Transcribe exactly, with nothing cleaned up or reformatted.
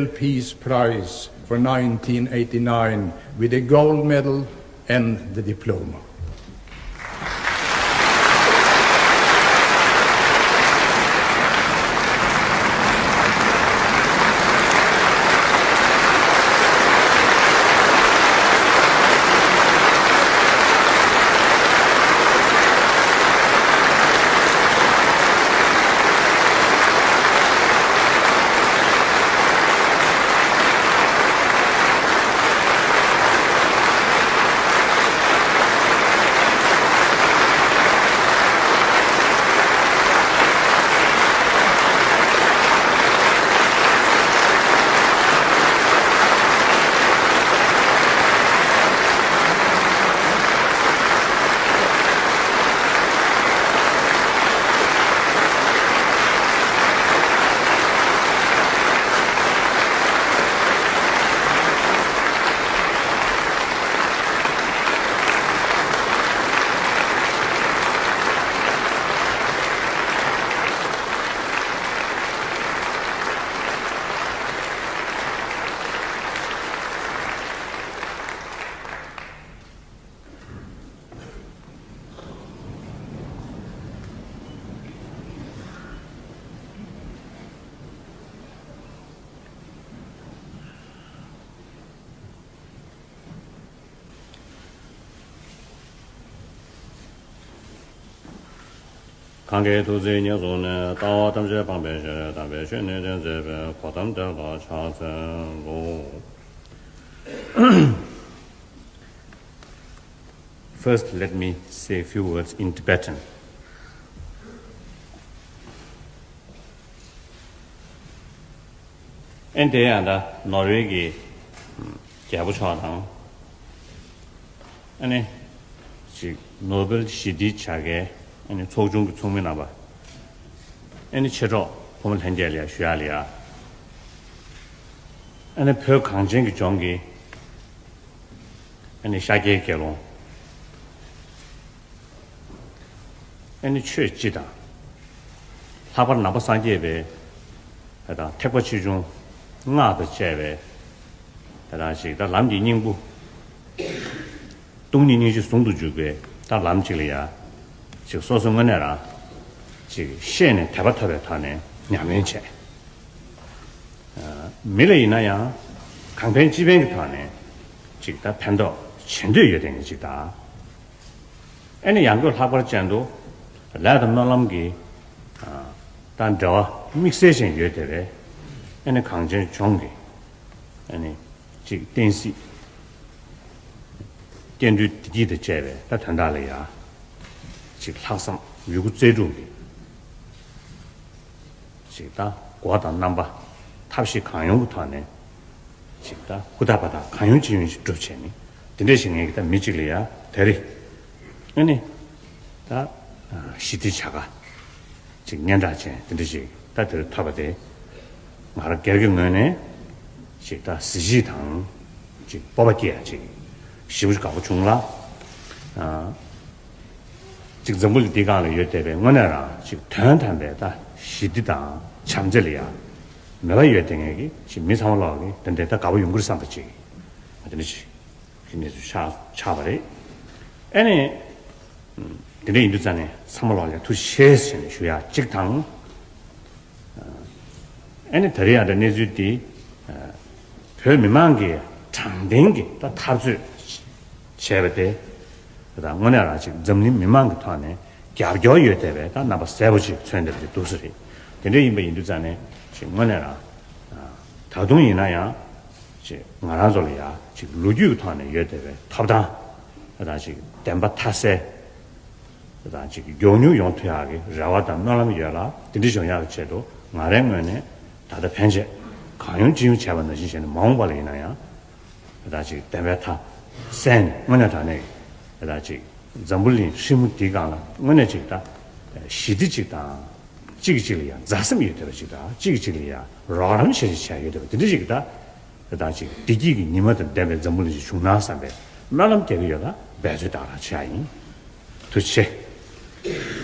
Peace Prize for nineteen eighty-nine with a gold medal and the diploma. གང་གི་ཐུགས་བརྩེ་ཉེར་བཟུང་ནས། ལྟ་བ་ཐམས་ཅད་སྤང་བའི་ཕྱིར། དམ་པའི་ཆོས་ནི་སྟོན་མཛད་པའི། གོ་ཏམ་དེ་ལ་ཕྱག་འཚལ་ལོ། First, let me say a few words in Tibetan. ཨན་དེ་ཡང་ད་ནོར་ཝེ་གི་རྒྱལ་པོ་མཆོག་དང་། ཨ་ནི་ཅིག་ནོ་བེལ་ཞི་བདེའི་བྱ་དགའི་ཨ་ནི་ཚོགས་ཆུང་གི་ཚོགས་མི་རྣམ་པ། ཨ་ནི་མཆེད་གྲོགས་ཕོ་མོ་ལྷན་རྒྱས་ལ་ཡ་ཞུ་ཡག་ལ་ཡ། ཨ་ནི་བོད་གངས་ཅན་གྱི་ལྗོངས་ཀྱི་ཨ་ནི་ཤཱཀྱའི་དགེ་སློང་། ཨ་ནི་ཆོས་སྤྱི་དང་། ལྷག་པར་ནང་པ་སངས་རྒྱས་པའི་ད་ཐེག་པ་ཆེ་ཆུང་སྔགས་དང་བཅས་པའི་ད་ཅིག་ད་ལམ་གྱི་སྙིང་པོ། སྟོང་ཉིད་སྙིང་རྗེ་ཟུང་དུ་འཇུག་པའི་ད་ལམ་ཅིག་ལ་ཡ། ཅིག་སོ་སོ་དངོས་གནས་རང་ཅིག་ཤེས་ནས་དད་པ་ཐོབ་པའི་ཐོག་ནས་ཉམས་ལེན་བྱས། མི་ལ་ཡིན་ན་ཡང་གང་ཕན་ཅི་ཕན་གྱི་ཐོག་ནས་ཅིག་ད་ཕན་ཐོགས་བྱེད་འདོད་ཡོད་དེ་ནི་ཅིག་ད། ཨ་ནི་ཡང་སྒོས་ལྷག་པར་ཅན་དུ་ལས་དང་སྨོན་ལམ་གྱི་ད་འབྲེལ་བ་དམིགས་བསལ་ཅན་ཡོད་དེ་བས། ཨ་ནི་གངས་ཅན་ལྗོངས་ཀྱི་ཨ་ནི་ཅིག་བསྟན་སྲིད། སྐྱེ་འགྲོའི་བདེ་སྐྱིད་དང་བཅས་པའི་ད་དོན་དག་ལ་ཡ། ཅིག་ལྷག་བསམ་ཡོད་རྒུ་རྩལ་སྤྲུགས་ཀྱིས། ཅིག་ད་སྒོ་དང་རྣམ་པ་ཐབས་ཤེས་གང་ཡོང་གི་ཐོག་ནས། ཅིག་ད་ཧུར་ཐག་འབད་ཐག་གང་ཡོང་ཅི་ཡོང་ཞིག་སྒྲུབ་བྱས་ནས་དེ་འདྲ་ཞིག་ངེད་ཀྱི་ད་མི་གཅིག་ལ་ཡ་དེ་རེད། ཨ་ནི་ད་ཞི་བདེའི་བྱ་དགའ། ཅིག་སྙན་གྲགས་ཅན་དེ་འདྲ་ཞིག་ད་དེར་ཐོབ་པ་དེ། ང་རང་སྒེར་གྱི་ངོས་ནས་ཅིག་ད་གཟི་བརྗིད་དང་ཅིག་སྤོབས་པ་སྐྱེ་ཡ་ཅིག་ཞེ་པོ་ཅིག་དགའ་པོ་བྱུང་ལ། ཨ། ཅིག་འཛམ་བུ་གླིང་འདིའི་སྒང་ལ་ཡོད་བསྡད་པའི་དངོས་གནས་རང་ཅིག་དོན་དམ་པའི་ད་ཞི་བདེ་དང་བྱམས་བརྩེ་ལ་ཡ་མོས་པ་ཡོད་བསྡད་མཁན་གྱི་ཅིག་མི་ཚང་མ་ལོག་གི་དེ་འདྲའི་ད་དགའ་པོ་ཡོང་གི་རེད་བསམ་པ་ཅིག་དེ་འདྲ་ཅིག་གི་གནས་ཚུལ་ཆགས་ཆགས་པ་རེད། ཨ་ནི། དེ་འདྲ་ཡིན་དུས་ཙང་ནས་ཚང་མ་ལོག་ལ་ཐུགས་རྗེ་ཆེ་ཟེར་ནས་ཞུ་ཡག་གཅིག་དང་། ཨ་ནི་ད་རེས་ཡང་ད་གནས་ཚུལ་འདི། བོད་མི་མང་གིས་དྲང་བདེན་གྱི་ད་འཐབ་རྩོད་བྱས་པ་དེ། ད་དངོས་གནས་རང་ཅིག་འཛམ་གླིང་མི་མང་གི་ཐོག་ནས་རྒྱབ་སྐྱོར་ཡོད་བསྡད་པའི་ད་རྣམ་པ་གསལ་པོ་ཅིག་མཚོན་བསྡད་པ་ཅིག་འདུག་ས་རེད། དེ་འདྲ་ཡིན་པ་ཡིན་དུས་ཙང་ནས་ཅིག་དངོས་གནས་རང་། ད་དུང་ཡིན་ན་ཡང་། ཅིག་ང་རང་ཚོ་ལ་ཡ་ཅིག་ལོ་རྒྱུས་ཀྱི་ཐོག་ནས་ཡོད་བསྡད་པའི་ཐོབ་ཐང་། ད་ཅིག་བདེན་པ་མཐའ་གསལ། ད་ཅིག་མགྱོགས་མྱུར་ཡོང་ཐུབ་ཡག་གི་རེ་བ་དང་སྨོན་ལམ་ཡོད་ལ་དེ་འདྲ་བྱུང་ཡག་གི་ཆེད་དུ་ང་རའི་ངོས་ནས་ད་ལྟ་ཕན་ཆད་གང་ཡོང་ཅི་ཡོང་བྱས་པ་ནང་བཞིན་བྱས་ནས་མ་འོངས་པ་ལ་ཡིན་ན་ཡང་། ད་ཅིག་བདེན་པའི་མཐའ་གསལ་ནས་དངོས་གནས་དྲང་གནས་ཀྱི་ད་ཅིག་འཛམ་བུ་གླིང་ཧྲིལ་མོ་འདིའི་སྒང་ལ་དངོས་གནས་ཅིག་ད་ཞི་བདེ་ཅིག་དང་། གཅིག་གིས་གཅིག་ལ་ཡང་མཛའ་སེམས་ཡོད་བསྡད་པ་ཅིག་དང་གཅིག་གིས་གཅིག་ལ་ཡང་རོགས་རམ་བྱེད་བྱེད་ཡོད་བསྡད་པ་དེ་འདྲ་ཞིག་གི་ད། དེ་དང་གཅིག་བདེ་སྐྱིད་ཀྱི་ཉི་མ་དང་ལྡན་པའི་འཛམ་བུ་གླིང་ཞིག་བྱུང་ན་བསམ་པའི་སྨོན་ལམ་རྒྱག་གི་ཡོད་ལ་འབད་རྩོལ་དག་རང་བྱེད་ཡ་ཡིན། ཐུགས་རྗེ་ཆེ།